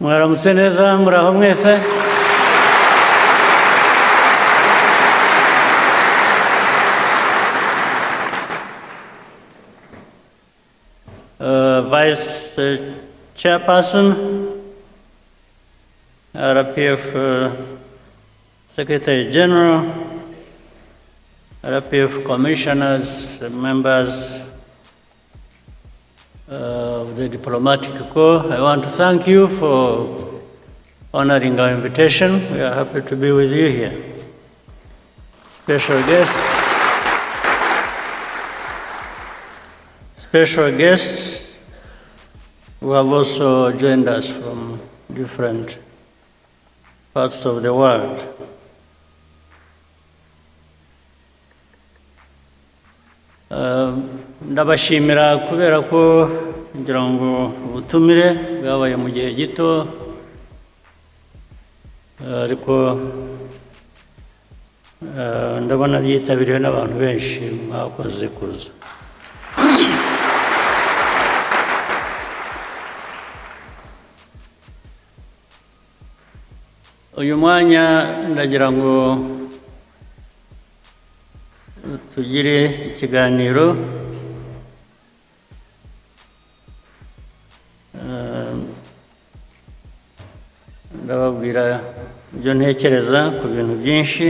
Mwaramutse neza, muraho mwese. Vice Chairperson, RPF Secretary General, RPF Commissioners, members of the Diplomatic Corps, I want to thank you for honoring our invitation. We are happy to be with you here. Special guests, special guests who have also joined us from different parts of the world. Ndabashimira kubera ko ngira ngo ubutumire bwabaye mu gihe gito, ariko ndabona byitabiriwe n'abantu benshi. Mwakoze kuza. Uyu mwanya ndagira ngo tugire ikiganiro. Ndababwira ibyo ntekereza ku bintu byinshi,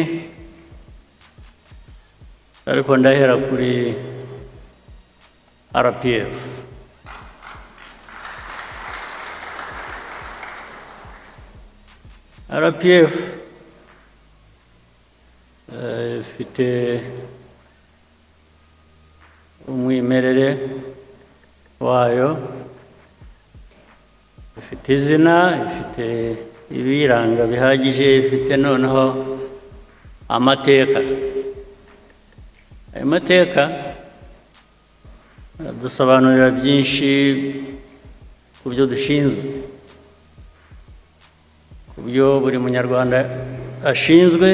ariko ndahera kuri RPF. RPF ifite umwimerere wayo, ifite izina, ifite ibiyiranga bihagije, ifite noneho amateka. Ayo mateka adusobanurira byinshi ku byo dushinzwe, ku byo buri Munyarwanda ashinzwe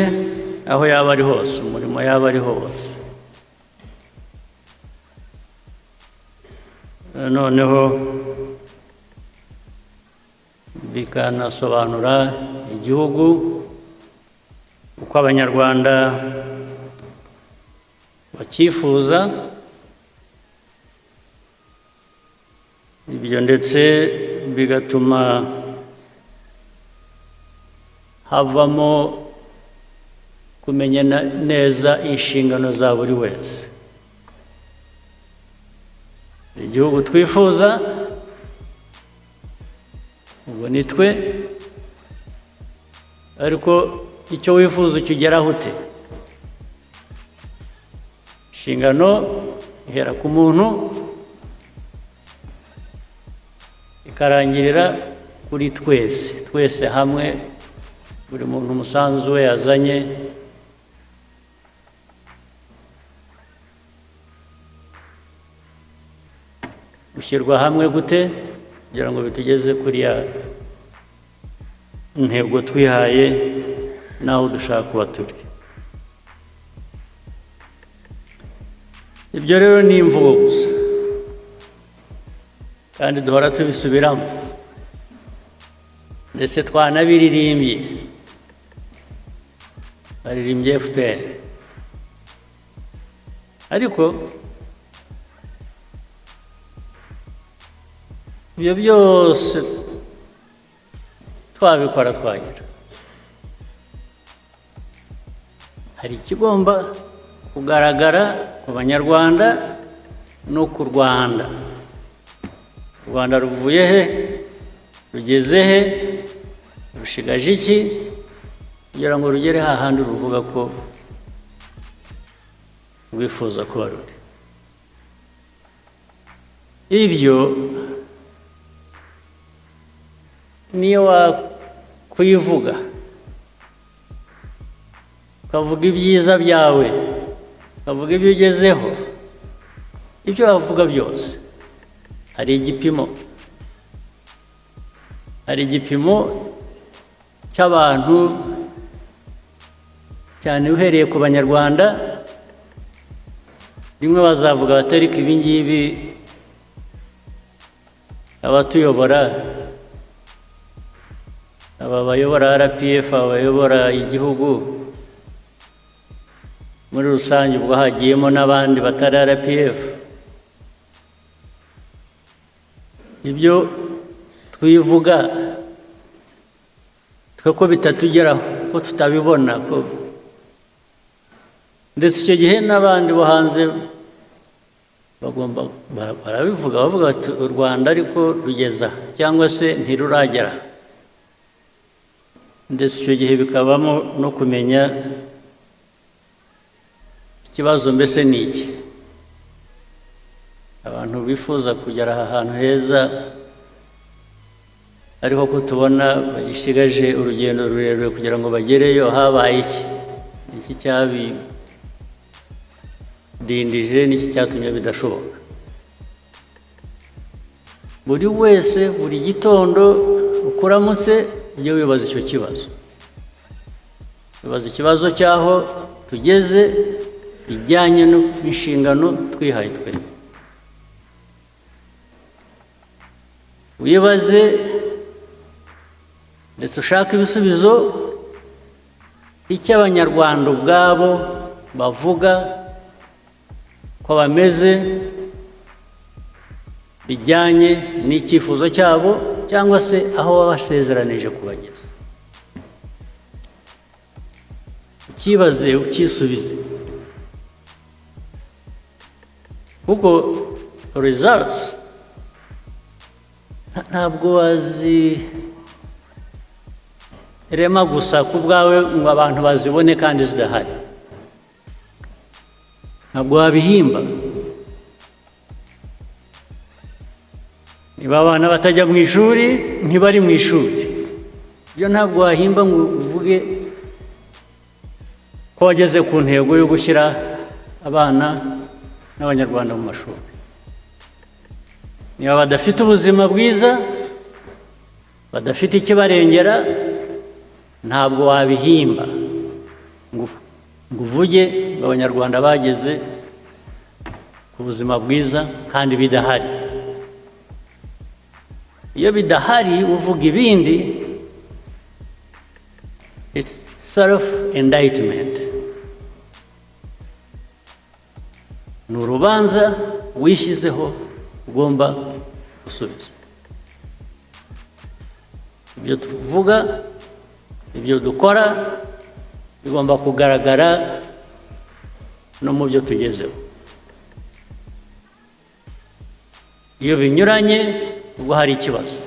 aho yaba ari hose, umurimo yaba ariho hose. Noneho bikanasobanura igihugu, uko Abanyarwanda bacyifuza. Ibyo ndetse bigatuma havamo kumenya neza inshingano za buri wese. Igihugu twifuza, ubwo ni twe, ariko icyo wifuza ukigeraho ute? Inshingano ihera ku muntu, ikarangirira kuri twese. Twese hamwe, buri muntu umusanzu we yazanye ushyirwa hamwe gute kugira ngo bitugeze kuri ya ntego twihaye n'aho dushaka kuba turi? Ibyo rero ni imvugo gusa, kandi duhora tubisubiramo, ndetse twanabiririmbye, baririmbye FPR. Ariko ibyo byose twabikora twagira, hari ikigomba kugaragara ku Banyarwanda no ku Rwanda. U Rwanda ruvuye he, rugeze he, rushigaje iki kugira ngo rugere hahandi ruvuga ko rwifuza kuba ruri? Ibyo niyo wakwivuga, ukavuga ibyiza byawe, ukavuga ibyo ugezeho, ibyo wavuga byose, hari igipimo, hari igipimo cy'abantu, cyane uhereye ku Banyarwanda. Rimwe bazavuga bati: "Ariko ibi ngibi abatuyobora Aba bayobora RPF, aba bayobora igihugu muri rusange, ubwo hagiyemo n'abandi batari RPF, ibyo twivuga twe ko bitatugeraho, ko tutabibona, ko ndetse icyo gihe n'abandi bo hanze bagomba barabivuga, bavuga bati: "U Rwanda ariko rugeza cyangwa se ntiruragera." Ndetse icyo gihe bikabamo no kumenya ikibazo mbese ni iki: abantu bifuza kugera aha hantu heza, ariko ko tubona bagishigaje urugendo rurerure kugira ngo bagereyo, habaye iki? Iki cyabidindije n'iki cyatumye bidashoboka? Buri wese, buri gitondo uko uramutse, ujye wibaza icyo kibazo. Wibaza ikibazo cy'aho tugeze bijyanye n'inshingano twihaye twebwe. Wibaze ndetse ushake ibisubizo, icyo Abanyarwanda ubwabo bavuga ko bameze bijyanye n'icyifuzo cyabo cyangwa se aho wabasezeranije kubageza. Ukibaze, ukisubize, kuko results ntabwo wazirema gusa ku bwawe ngo abantu bazibone kandi zidahari. Ntabwo wabihimba. Niba abana batajya mu ishuri, ntibari mu ishuri. Ibyo ntabwo wahimba ngo uvuge ko wageze ku ntego yo gushyira abana n'Abanyarwanda mu mashuri. Niba badafite ubuzima bwiza, badafite ikibarengera, ntabwo wabihimba ngo uvuge ngo Abanyarwanda bageze ku buzima bwiza kandi bidahari. Iyo bidahari uvuga ibindi, it's self indictment, ni urubanza wishyizeho ugomba gusubiza. Ibyo tuvuga, ibyo dukora bigomba kugaragara no mu byo tugezeho. Iyo binyuranye, ubwo hari ikibazo.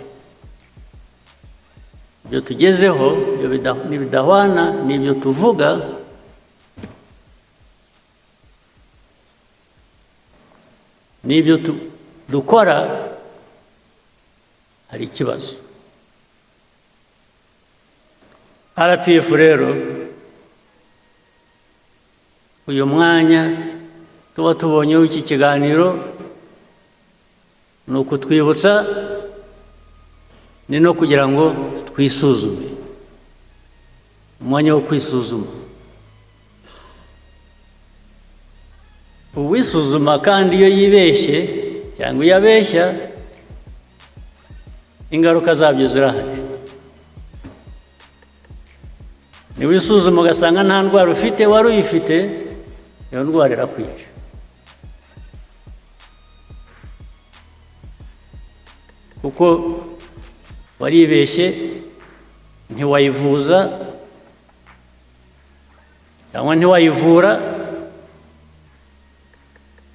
Ibyo tugezeho nibidahwana n'ibyo tuvuga, n'ibyo dukora, hari ikibazo. RPF rero, uyu mwanya tuba tubonyeho iki kiganiro ni ukutwibutsa, ni no kugira ngo twisuzume, umwanya wo kwisuzuma. Uwisuzuma kandi iyo yibeshye cyangwa iyo abeshya, ingaruka zabyo zirahari. Niwisuzuma ugasanga nta ndwara ufite, wari uyifite, iyo ndwara irakwica, kuko waribeshye, ntiwayivuza cyangwa ntiwayivura,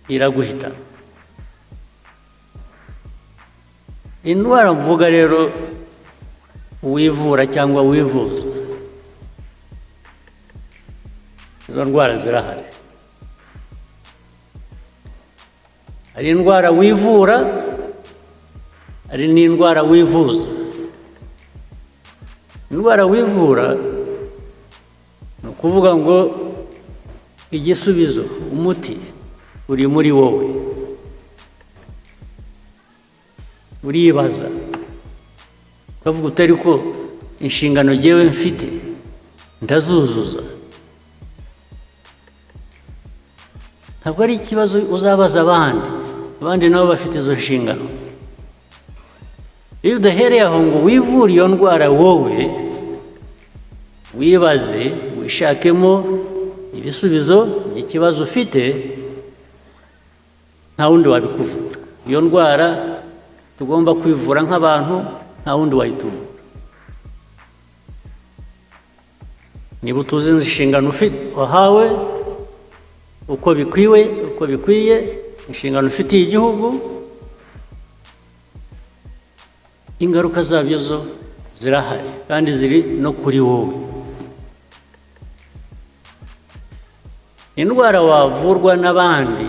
iraguhitana. Indwara mvuga rero wivura cyangwa wivuza, izo ndwara zirahari. Hari indwara wivura, hari n'indwara wivuza. Indwara wivura ni ukuvuga ngo igisubizo, umuti uri muri wowe. Uribaza ukavuga utari ko inshingano ngewe mfite ndazuzuza. Ntabwo ari ikibazo uzabaza abandi, abandi nabo bafite izo nshingano. Iyo udahereye aho ngo wivure iyo ndwara wowe, Wibaze, wishakemo ibisubizo by'ikibazo ufite. Nta wundi wabikuvura. Iyo ndwara tugomba kwivura nk'abantu, nta wundi wayituvura. Niba utuzi inshingano ufite wahawe uko bikwiwe, uko bikwiye, inshingano ufitiye igihugu, ingaruka zabyo zo zirahari kandi ziri no kuri wowe. Indwara wavurwa n'abandi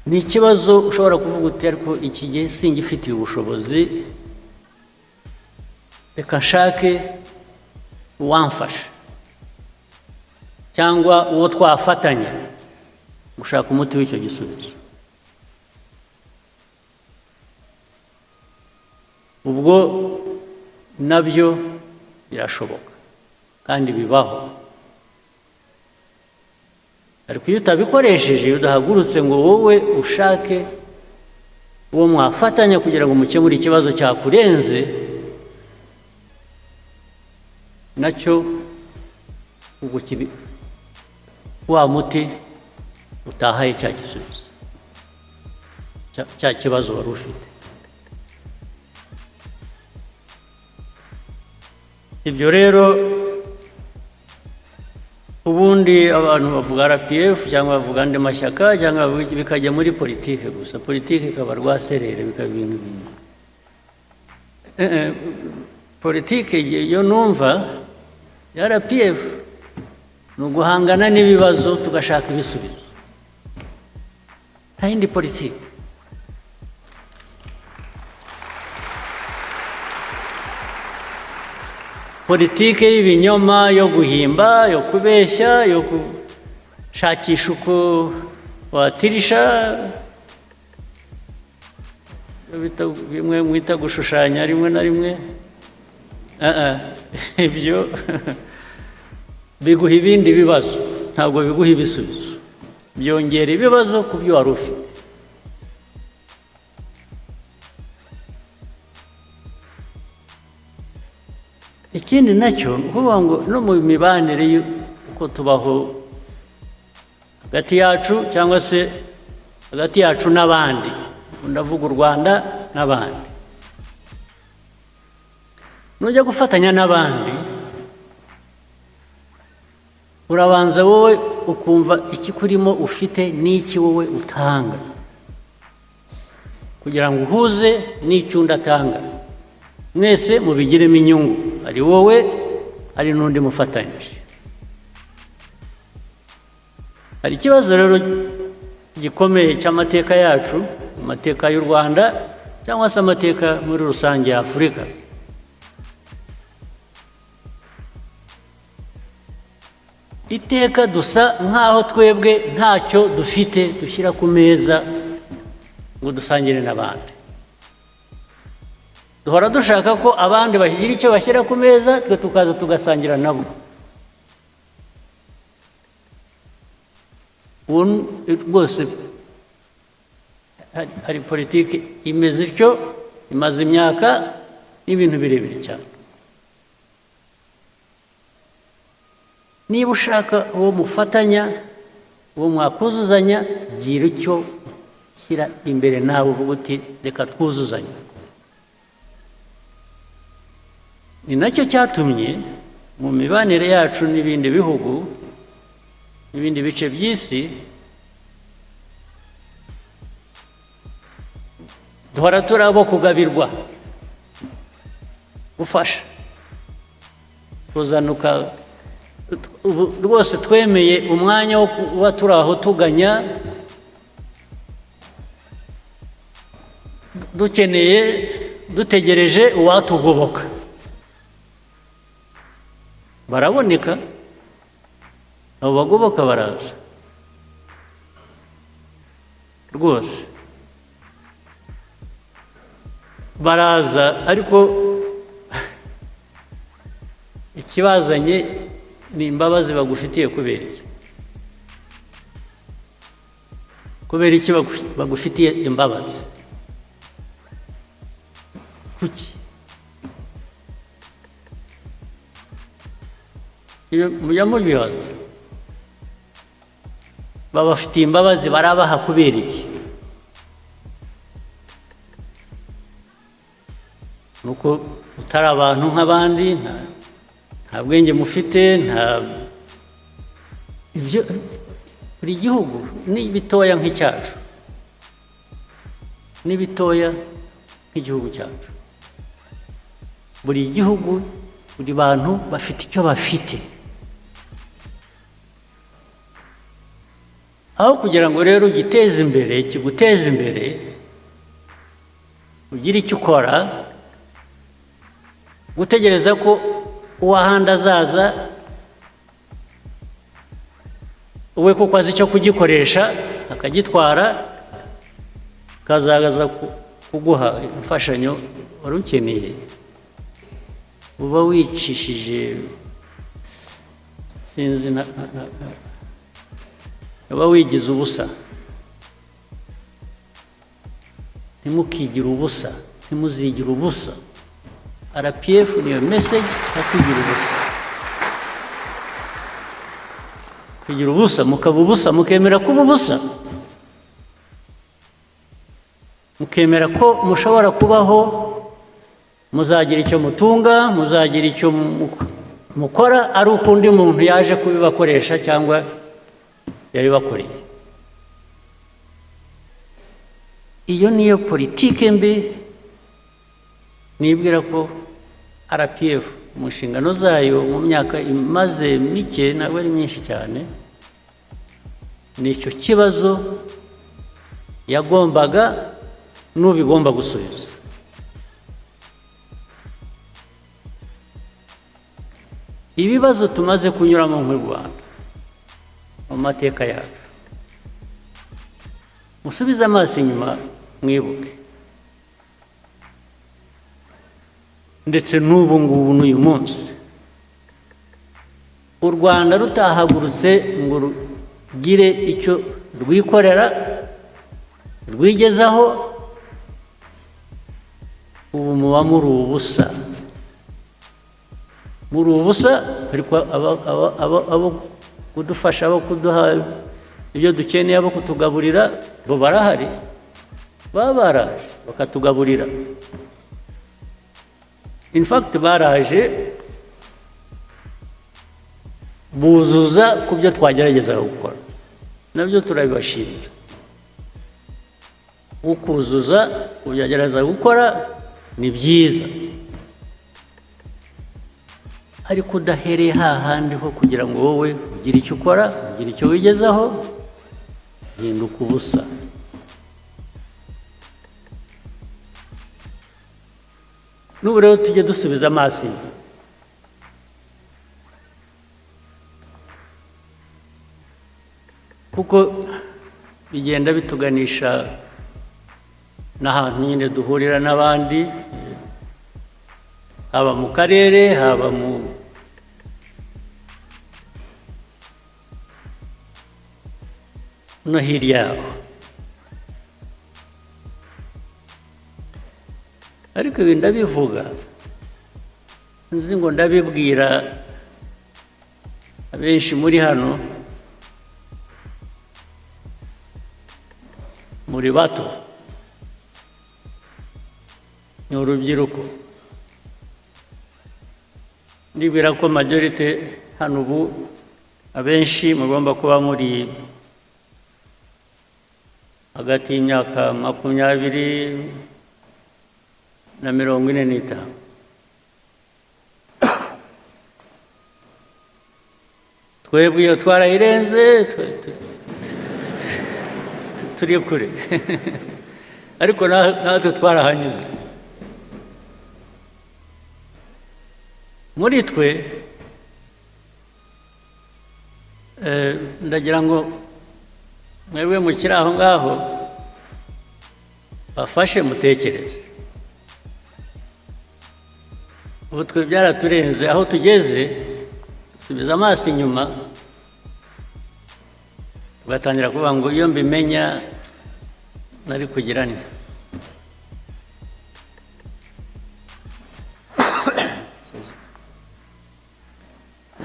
ni ikibazo ushobora kuvuga uti: "Ariko iki gihe singifitiye ubushobozi, reka nshake uwamfasha cyangwa uwo twafatanya gushaka umuti w'icyo gisubizo." Ubwo nabyo birashoboka kandi bibaho. Ariko iyo utabikoresheje, iyo udahagurutse ngo wowe ushake uwo mwafatanya kugira ngo mukemure ikibazo cyakurenze, nacyo ubwo kibi wa muti utahaye cya gisubizo cya kibazo wari ufite. Ibyo rero, ubundi abantu bavuga RPF cyangwa bavuga andi mashyaka cyangwa bavuga iki, bikajya muri politike gusa, politike ikaba rwaserere, bikaba ibintu bimwe. Politike iyo numva ya RPF ni uguhangana n'ibibazo tugashaka ibisubizo, nta yindi politike. Politike y'ibinyoma, yo guhimba, yo kubeshya, yo gushakisha uko watirisha, bimwe mwita gushushanya rimwe na rimwe, ibyo biguha ibindi bibazo, ntabwo biguha ibisubizo. Byongera ibibazo ku byo wari ufite. Ikindi nacyo ni ukuvuga ngo no mu mibanire, uko tubaho hagati yacu cyangwa se hagati yacu n'abandi, ndavuga u Rwanda n'abandi, nujya gufatanya n'abandi, urabanza wowe ukumva ikikurimo ufite n'iki wowe utanga, kugira ngo uhuze n'icyo undi atanga, mwese mubigiremo inyungu, ari wowe, ari n'undi mufatanyije. Hari ikibazo rero gikomeye cy'amateka yacu, amateka y'u Rwanda cyangwa se amateka muri rusange ya Afurika. Iteka dusa nk'aho twebwe ntacyo dufite dushyira ku meza ngo dusangire n'abandi. Duhora dushaka ko abandi bagira icyo bashyira ku meza, twe tukaza tugasangira nabo. Ubu rwose hari politiki imeze ityo, imaze imyaka n'ibintu birebire cyane. Niba ushaka uwo mufatanya, uwo mwakuzuzanya, gira icyo ushyira imbere nawe, uvuga uti: "Reka twuzuzanye." Ni nacyo cyatumye mu mibanire yacu n'ibindi bihugu n'ibindi bice by'isi duhora turi abo kugabirwa, gufasha, kuzanuka. Ubu rwose twemeye umwanya wo kuba turi aho tuganya, dukeneye, dutegereje uwatugoboka. Baraboneka, abo bagoboka baraza rwose, baraza, ariko ikibazanye ni imbabazi bagufitiye. Kubera iki? Kubera iki bagufitiye imbabazi? Kuki? Ibyo mujya mubibaza? Babafitiye imbabazi, barabaha kubera iki? Nuko utari abantu nk'abandi, nta bwenge mufite, nta ibyo. Buri gihugu ni bitoya nk'icyacu, ni bitoya nk'igihugu cyacu, buri gihugu, buri bantu bafite icyo bafite. Aho kugira ngo rero ugiteze imbere, kiguteze imbere, ugire icyo ukora, gutegereza ko uw'ahandi azaza we kuko azi icyo kugikoresha, akagitwara, akazaza kuguha imfashanyo wari ukeneye, uba wicishije, sinzi, uba wigize ubusa. Ntimukigire ubusa, ntimuzigire ubusa. RPF niyo message yo kwigira ubusa, kwigira ubusa, mukaba ubusa, mukemera kuba ubusa, mukemera ko mushobora kubaho, muzagira icyo mutunga, muzagira icyo mukora ari uko undi muntu yaje kubibakoresha cyangwa yabibakoreye. Iyo niyo politike mbi nibwira ko RPF mu nshingano zayo mu myaka imaze mike, ntabwo ari myinshi cyane, ni icyo kibazo yagombaga n'ubigomba gusubiza. Ibibazo tumaze kunyuramo nk'u Rwanda mu mateka yacu, musubize amaso inyuma mwibuke, ndetse n'ubu ngubu n'uyu munsi, u Rwanda rutahagurutse ngo rugire icyo rwikorera rwigezaho, ubu muba muri ubusa, muri ubusa. Ariko abo kudufasha, abo kuduha ibyo dukeneye, abo kutugaburira, bo barahari, baba baraje bakatugaburira. In fact baraje buzuza ku byo twageragezaga gukora, nabyo turabibashimira. Ukuzuza ku byo yagerageza gukora ni byiza, ariko udahereye hahandi ho kugira ngo wowe ugire icyo ukora, ugire icyo wigezaho, hinduka ubusa. N'ubu rero tujye dusubiza amaso inyuma. Kuko bigenda bituganisha n'ahantu nyine duhurira n'abandi, haba mu karere, haba mu no hirya yaho. Ariko ibi ndabivuga nzi ngo ndabibwira abenshi muri hano muri bato, ni urubyiruko. Ndibwira ko majorité hano ubu, abenshi mugomba kuba muri hagati y'imyaka 20 na 45. Twebwe iyo twarayirenze, turi kure, ariko natwe twarahanyuze. Muri twe, ndagira ngo mwebwe mukiri aho ngaho bafashe mutekereze. Ubu twe byaraturenze, aho tugeze dusubiza amaso inyuma tugatangira kuvuga ngo iyo mbimenya nari kugira nte?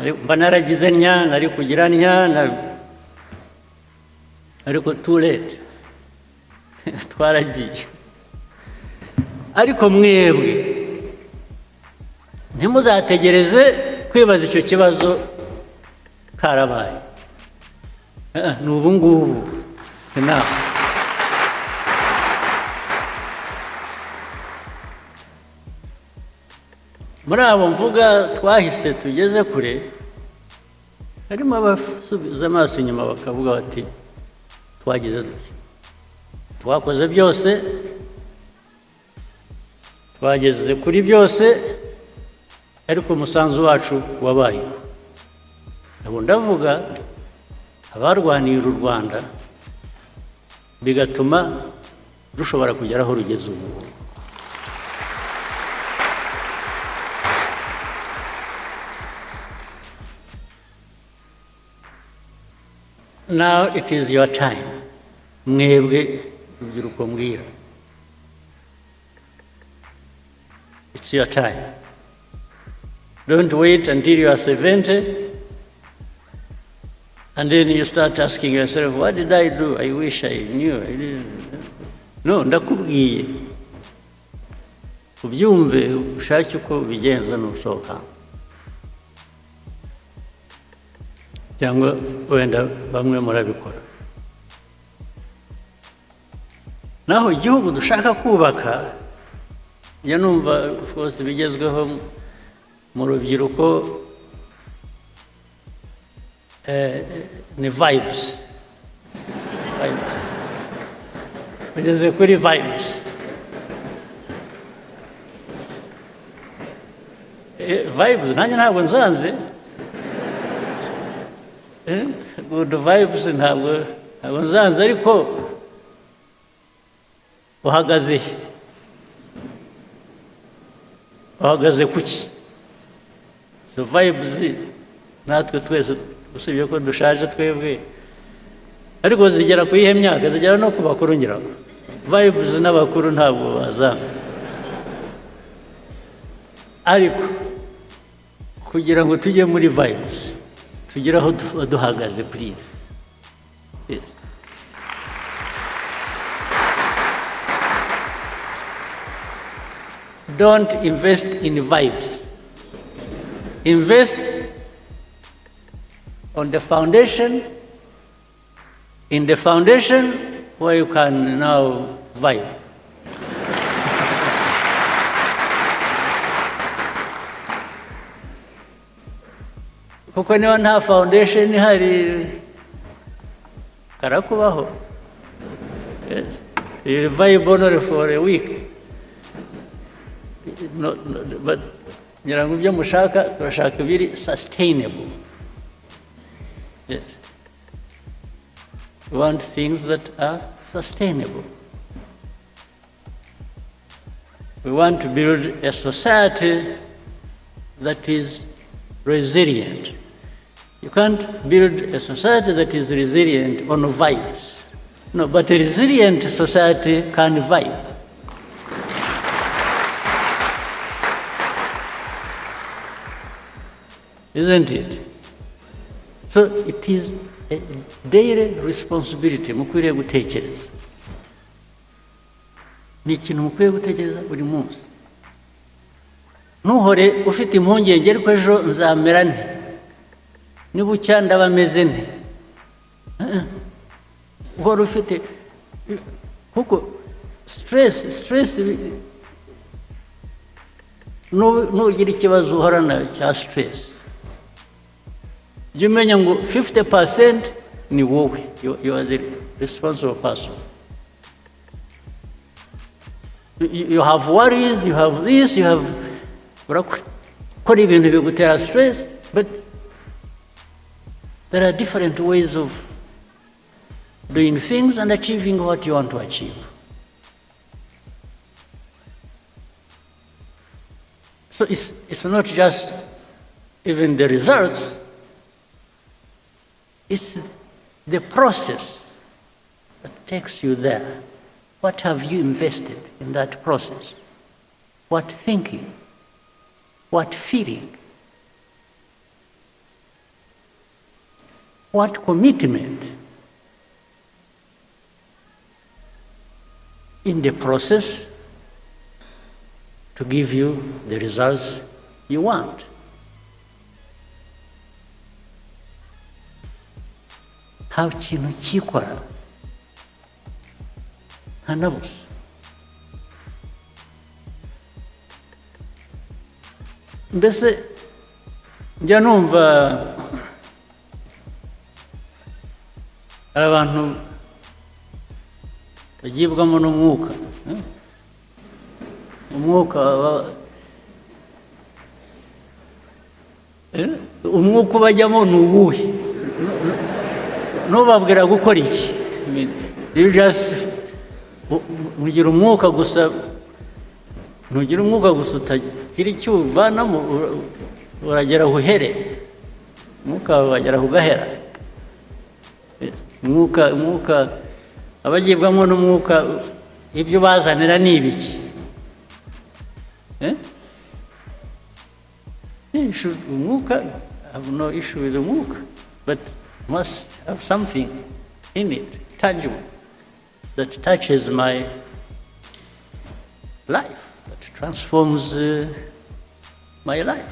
Mba naragize ntya, nari kugira ntya, ariko too late, twaragiye. Ariko mwebwe ntimuzategereze kwibaza icyo kibazo karabaye. Ni ubu ngubu, si nawe. Muri abo mvuga twahise tugeze kure, harimo abasubiza amaso inyuma bakavuga bati: "Twagize dutya, twakoze byose, twageze kuri byose, ariko umusanzu wacu wabaye." Ubu ndavuga abarwaniye uru Rwanda bigatuma rushobora kugera aho rugeze ubu. Now it is your time. Mwebwe urubyiruko mbwira, it's your time. Don't wait until you are 70 and then you start asking yourself, "What did I do? I wish I knew I didn't." No, ndakubwiye ubyumve, ushake uko ubigenza nusohoka, cyangwa wenda bamwe murabikora. Naho igihugu dushaka kubaka, njya numva rwose bigezweho mu rubyiruko ni vibes. Vibes. Ugeze kuri vibes. Vibes nanjye ntabwo nzanze. Good vibes ntabwo nzanze, ariko uhagaze he? Uhagaze kuki? Izo vibes natwe twese, usibye ko dushaje twebwe, ariko zigera ku iyihe myaka? Zigera no ku bakuru. Ngira ngo vibes n'abakuru ntabwo bazanga, ariko kugira ngo tujye muri vibes, tugere aho tuba duhagaze, please. Yes. Don't invest in vibes. Invest on the foundation, in the foundation where you can now vibe. Kuko niba nta foundation ihari, karakubaho. Yes. You vibe only for a week. No, no, but ngira ngo ibyo mushaka, turashaka ibiri sustainable. Yes. We want things that are sustainable. We want to build a society that is resilient. You can't build a society that is resilient on vibes. No, but a resilient society can vibe. Isn't it? So it is a daily responsibility mukwiriye gutekereza. Ni ikintu mukwiye gutekereza buri munsi. Ntuhore ufite impungenge: "Ariko ejo nzamera nte? Nibucya ndaba meze nte?" Uhora ufite, kuko stress, nugira ikibazo uhorana cya stress, jya umenya ngo 50% ni wowe. You are the responsible person. You have worries, you have this, you have, urakora ibintu bigutera stress, but there are different ways of doing things and achieving what you want to achieve. So it's not just even the results, it's the process that takes you there. What have you invested in that process? What thinking? What feeling? What commitment in the process to give you the results you want? Nta kintu cyikora, nta na busa. Mbese njya numva hari abantu bagibwamo n'umwuka, eh? Umwuka eh? Umwuka ubajyamo ni uwuhe? Ntubabwira gukora iki? I mean, you just mugira umwuka gusa, ntugira umwuka gusa utagira icyo uvanamo, uragera aho uhere, umwuka wawe wagera aho ugahera. Umwuka abagibwamo n'umwuka, ibyo bazanira ni ibiki? Eh? Umwuka, I have no issue with the umwuka, but must have something in it, tangible, that touches my life, that transforms my life.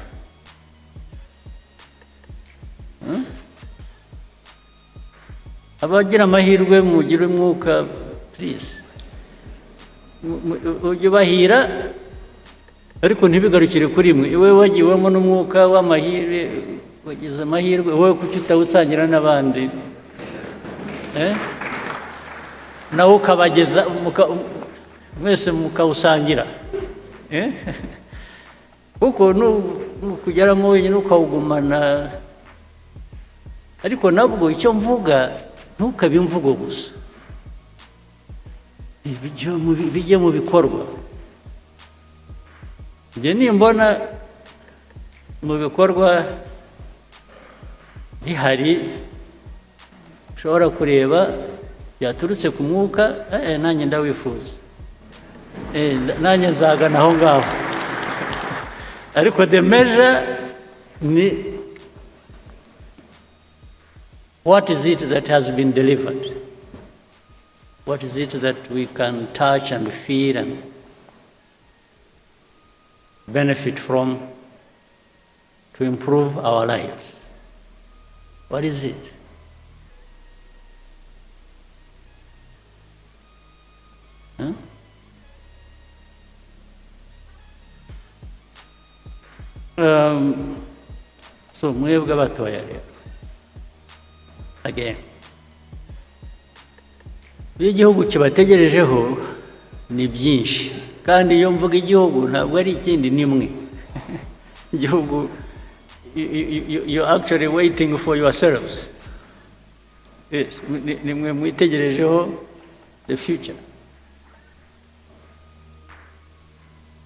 Abagira amahirwe mugire umwuka, please. Ujye ubahira, ariko ntibigarukire kuri mwe. Iwe wagiwemo n'umwuka w'amahirwe, wagize amahirwe, wowe kuki utawusangira n'abandi? Eh? Nawe ukabageza mwese mukawusangira. Eh? Kuko nukugeramo wenyine ukawugumana, ariko nabwo icyo mvuga, ntukabe imvugo gusa, bijye mu bikorwa. Njye nimbona mu bikorwa bihari ushobora kureba byaturutse ku mwuka, nanjye ndawifuza, nanjye nzagana aho ngaho. Ariko the measure ni what is it that has been delivered, what is it that we can touch and feel and benefit from to improve our lives? What is it? Huh? So mwebwe abatoya rero, again, iyo igihugu kibategerejeho ni byinshi. Kandi iyo mvuga igihugu, ntabwo ari ikindi, ni mwe igihugu. You actually waiting for yourselves. Yes, ni mwe mwitegerejeho the future.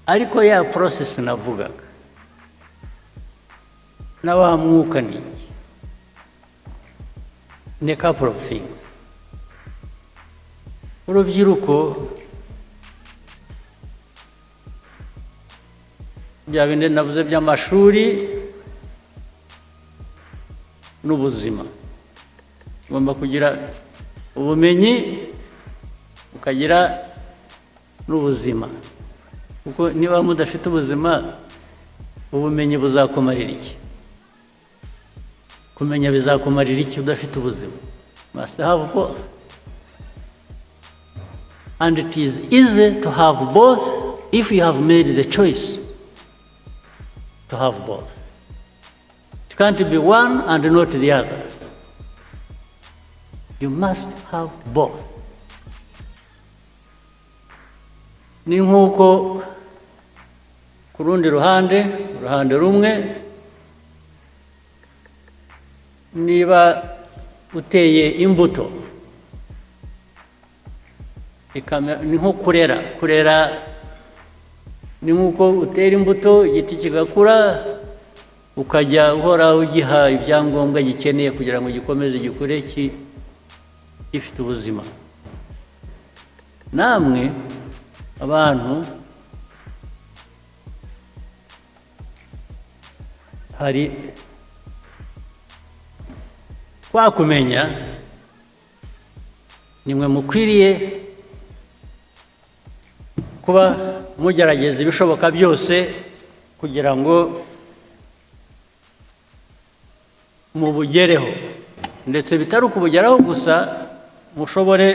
Ariko ya process navugaga na wa mwuka ni iki? Ni a couple of things. Urubyiruko, bya bindi navuze by'amashuri n'ubuzima, ugomba kugira ubumenyi, ukagira n'ubuzima, kuko niba mudafite ubuzima, ubumenyi buzakumarira iki? Kumenya bizakumarira iki udafite ubuzima? Must have both, and it is easy to have both if you have made the choice to have both. It can't be one and not the other. You must have both. Ni nk'uko ku rundi ruhande, uruhande rumwe, niba uteye imbuto, ni nko kurera. Kurera ni nk'uko utera imbuto, igiti kigakura, ukajya uhora ugiha ibyangombwa gikeneye kugira ngo gikomeze gikure gifite ubuzima. Namwe abantu, hari Kwa kumenya, nimwe mukwiriye kuba mugerageza ibishoboka byose kugira ngo mubugereho, ndetse bitari ukubugeraho gusa, mushobore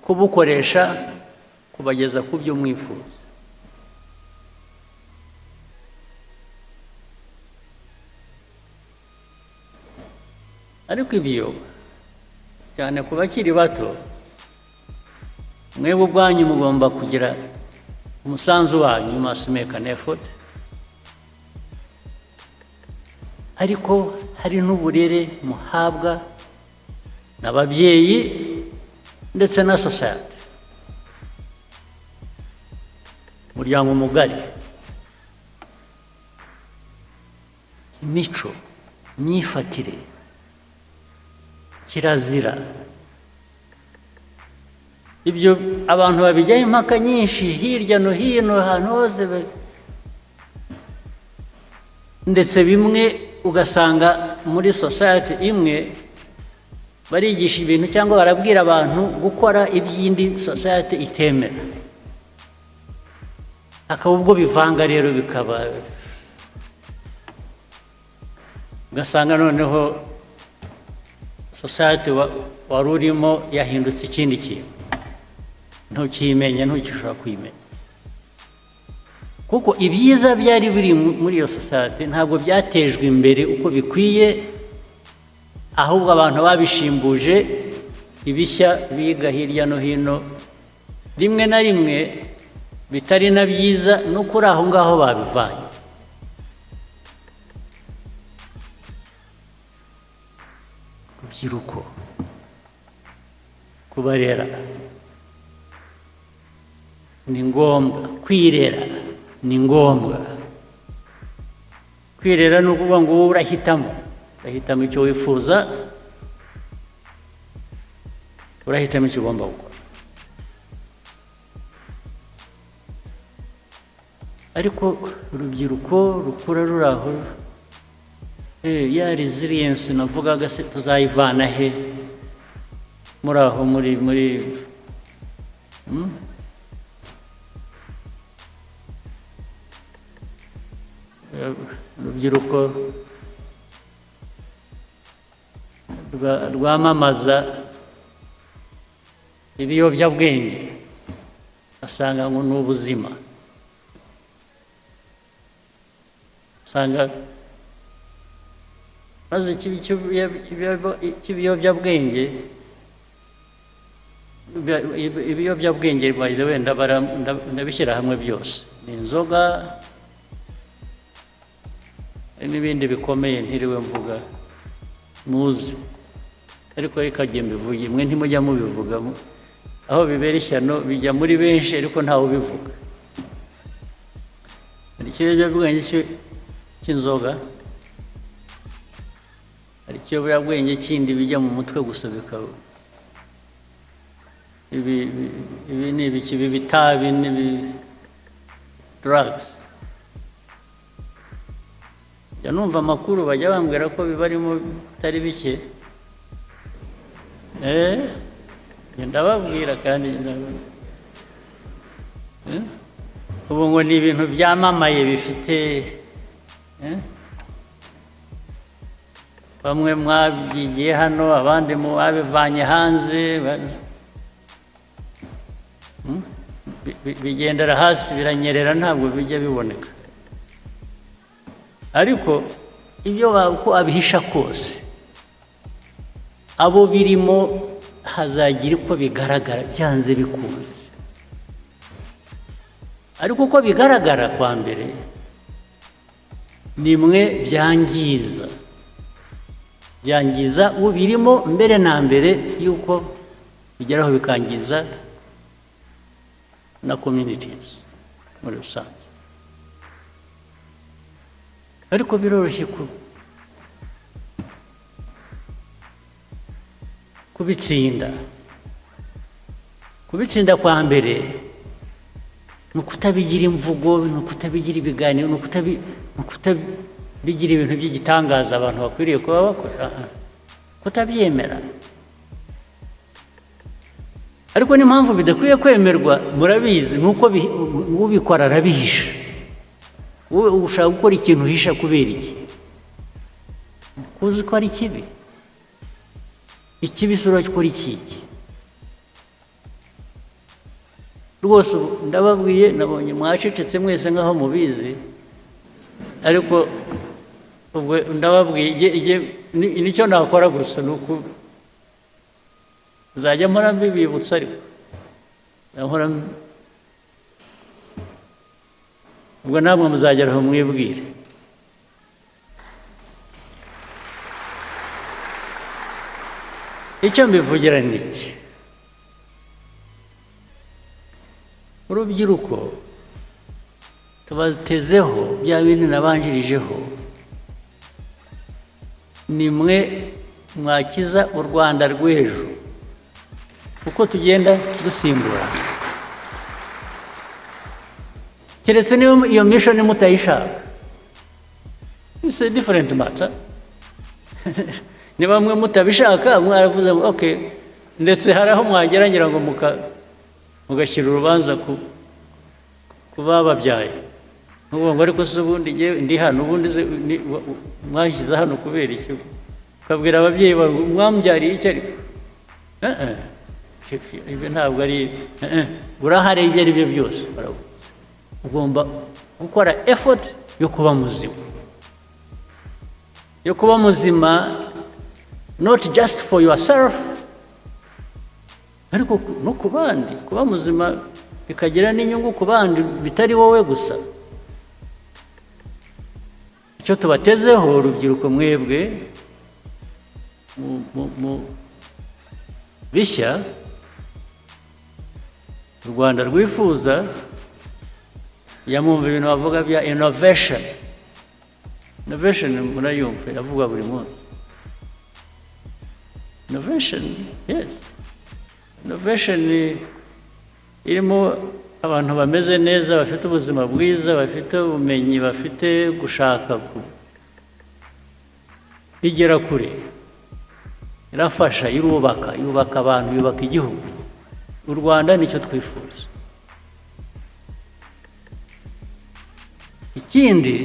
kubukoresha kubageza ku byo mwifuza. Ariko ibyo, cyane ku bakiri bato, mwebwe ubwanyu mugomba kugira umusanzu wanyu. You must make an effort, ariko hari n'uburere muhabwa n'ababyeyi ndetse na society, umuryango mugari, imico, imyifatire, kirazira. Ibyo abantu babijyaho impaka nyinshi hirya no hino, ahantu hose, ndetse bimwe ugasanga muri society imwe barigisha ibintu cyangwa barabwira abantu gukora iby'indi society itemera, hakaba ubwo bivanga rero, bikaba ugasanga noneho society wari urimo yahindutse ikindi kintu, ntukiyimenya, ntukishobora kuyimenya, kuko ibyiza byari biri muri iyo society ntabwo byatejwe imbere uko bikwiye, ahubwo abantu babishimbuje ibishya biga hirya no hino, rimwe na rimwe bitari na byiza, no kuri aho ngaho babivanye. Rubyiruko, kubarera ni ngombwa, kwirera ni ngombwa. Kwirera ni ukuvuga ngo wowe urahitamo, urahitamo icyo wifuza, urahitamo icyo ugomba gukora. Ariko urubyiruko rukura ruri aho, ya resilience navugaga se tuzayivana he muri aho muri? Urubyiruko rwamamaza ibiyobyabwenge, asanga ngo ni ubuzima, usanga maze cy'ibiyobyabwenge, ibiyobyabwenge, by the way, ndabishyira hamwe byose, ni inzoga n'ibindi bikomeye ntiriwe mvuga muzi, ariko reka njye mbivuge, mwe ntimujya mubivuga. Aho bibera ishyano, bijya muri benshi ariko ntawe ubivuga. Hari ikiyobyabwenge cy'inzoga, hari ikiyobyabwenge kindi bijya mu mutwe gusa, bikaba ibi ni ibiki, ibi bitabi n'ibi drugs. Njya numva amakuru, bajya bambwira ko bibarimo bitari bike. Njye ndababwira kandi ubu ngo ni ibintu byamamaye bifite, bamwe mwabyigiye hano, abandi babivanye hanze, bigendera hasi, biranyerera, ntabwo bijya biboneka. Ariko ibyo uko abihisha kose, abo birimo hazagira uko bigaragara byanze bikunze. Ariko uko bigaragara kwa mbere, ni mwe byangiza, byangiza ubirimo mbere na mbere y'uko bigeraho bikangiza na communities muri rusange. Ariko biroroshye kubitsinda. Kubitsinda kwa mbere ni ukutabigira imvugo, ni ukutabigira ibiganiro, ni ukutabi Bigira ibintu by'igitangaza abantu bakwiriye kuba bakora. Kutabyemera. Ariko n'impamvu bidakwiye kwemerwa murabizi, ni uko ubikora arabihisha. Wowe ushaka gukora ikintu uhisha kubera iki? Uzi ko ari kibi. Ikibi se urakora iki? Rwose ubu ndababwiye, nabonye mwacecetse mwese nk'aho mubizi, ariko ubwo ndababwiye, nicyo nakora gusa ni uku nzajya mpora mbibibutsa, ariko nkora ubwo namwe muzagera aho mwibwire. Icyo mbivugira ni iki? Urubyiruko tubatezeho bya bindi nabanjirijeho. Ni mwe mwakiza u Rwanda rw'ejo uko tugenda dusimbura, keretse niba iyo mission mutayishaka. It's a different matter. Niba mwe mutabishaka, mwaravuze ngo okay, ndetse hari aho mwagera ngira ngo mugashyira urubanza ku bababyaye, nkuvuga ngo: "Ariko se ubundi njyewe ndi hano, ubundi se mwashyize hano kubera iki?" Ukabwira ababyeyi bawe ngo: "Mwambyariye iki?" Ariko ibyo ntabwo ari urahari. Ibyo ari byo byose baravuze, ugomba gukora effort yo kuba muzima, yo kuba muzima, not just for yourself, ariko no ku bandi. Kuba muzima bikagira n'inyungu ku bandi bitari wowe gusa. Icyo tubatezeho, urubyiruko mwebwe mu bishya u Rwanda rwifuza, yamwumva ibintu bavuga bya innovation. Innovation murayumva iravugwa buri munsi. Innovation, yes, innovation irimo abantu bameze neza, bafite ubuzima bwiza, bafite ubumenyi, bafite gushaka igera kure, irafasha, irubaka, yubaka abantu, yubaka igihugu. U Rwanda nicyo twifuza. Ikindi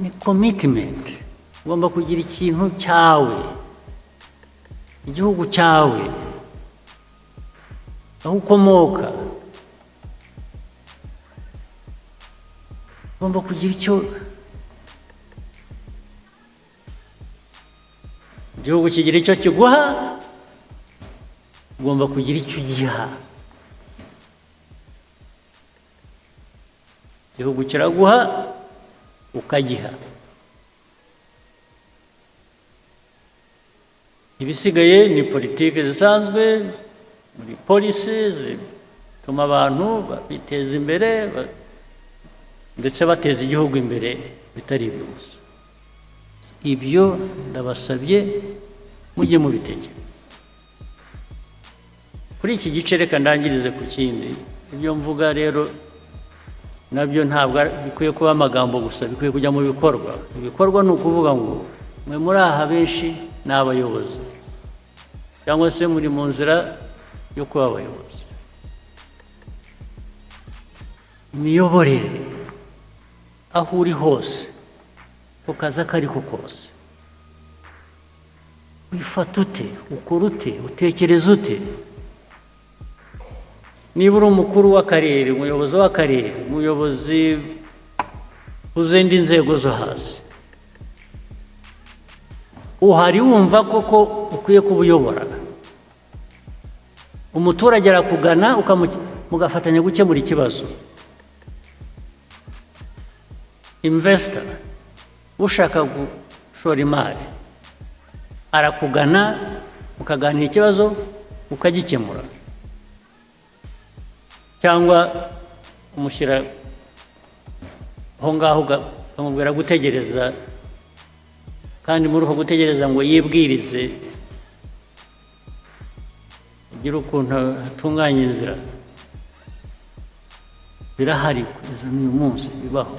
ni commitment. Ugomba kugira ikintu cyawe, igihugu cyawe, aho ukomoka. Ugomba kugira icyo igihugu kigira icyo kiguha, ugomba kugira icyo ugiha. Igihugu kiraguha, ukagiha. Ibisigaye ni politiki zisanzwe, muri policy zituma abantu biteza imbere, ndetse bateza igihugu imbere, bitari ibyo gusa. Ibyo ndabasabye mujye mubitekereza. Kuri iki gice reka ndangirize ku kindi. Ibyo mvuga rero nabyo ntabwo bikwiye kuba amagambo gusa, bikwiye kujya mu bikorwa. Ibikorwa ni ukuvuga ngo mwe muri aha benshi ni abayobozi, cyangwa se muri mu nzira yo kuba abayobozi. Imiyoborere, aho uri hose, ku kazi ako ari ko kose, wifata ute? Ukora ute? Utekereza ute? Niba uri umukuru w'akarere, umuyobozi w'akarere, umuyobozi w'izindi nzego zo hasi, uhari wumva koko ukwiye kuba uyobora? Umuturage arakugana, mugafatanya gukemura ikibazo. Investor ushaka gushora imari arakugana, mukaganira ikibazo, ukagikemura, cyangwa umushyira aho ngaho, ukamubwira gutegereza, kandi muri uko gutegereza ngo yibwirize, agire ukuntu atunganya inzira? Birahari kugeza n'uyu munsi, bibaho.